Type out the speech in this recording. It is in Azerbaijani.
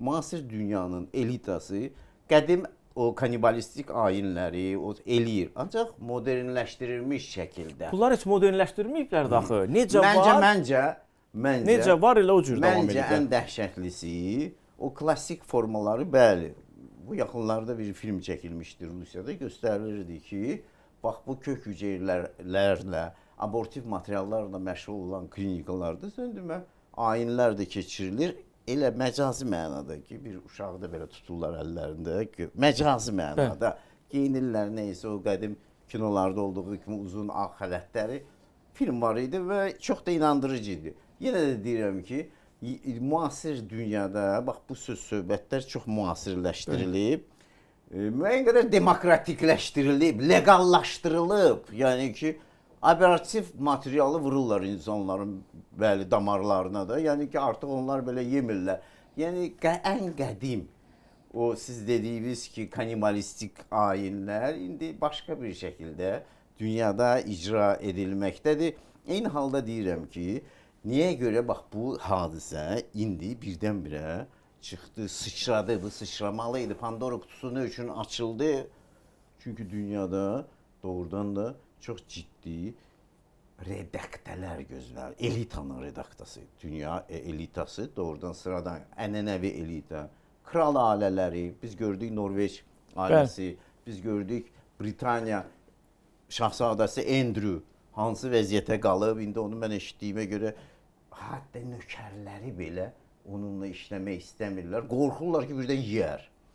Müasir dünyanın elitası qədim o kanibalistik ayinləri o eləyir. Ancaq modernləşdirilmiş şəkildə. Bunlar heç modernləşdirməyiblər də axı. Necə Məncə, var? məncə, məncə Necə var elə o cür davam Məncə edirlər. ən dəhşətlisi o klassik formaları, bəli. Bu yaxınlarda bir film çəkilmişdi Rusiyada, göstərilirdi ki, bax bu kök hüceyrələrlə, abortiv materiallarla məşğul olan klinikalarda sən demə ayinlər də keçirilir. Elə məcazi mənada ki, bir uşağı da belə tuturlar əllərində ki, məcazi mənada geyinirlər nə isə o qədim kinolarda olduğu kimi uzun ağ xələtləri film var idi və çox da inandırıcı idi. Yenə də deyirəm ki, müasir dünyada bax bu söz söhbətlər çox müasirləşdirilib. Müəyyən qədər demokratikləşdirilib, leqallaşdırılıb. Yəni ki, abortiv materialı vururlar insanların bəli damarlarına da. Yəni ki, artıq onlar belə yemirlər. Yəni ən qədim o siz dediyiniz ki, kanibalistik ayinlər indi başqa bir şəkildə dünyada icra edilməkdədir. Eyni halda deyirəm ki, niyə görə bax bu hadisə indi birdən-birə çıxdı, sıçradı, bu sıçramalı idi. Pandora qutusu nə üçün açıldı? Çünki dünyada doğrudan da çox ciddi redaktələr gözlənilir. Elitanın redaktası, dünya elitası doğrudan sıradan ənənəvi elita, kral ailələri, biz gördük Norveç ailəsi, biz gördük Britaniya şahzadəsi Andrew hansı vəziyyətə qalıb. İndi onu mən eşitdiyimə görə hətta nökərləri belə onunla işləmək istəmirlər. Qorxurlar ki, birdən yeyər.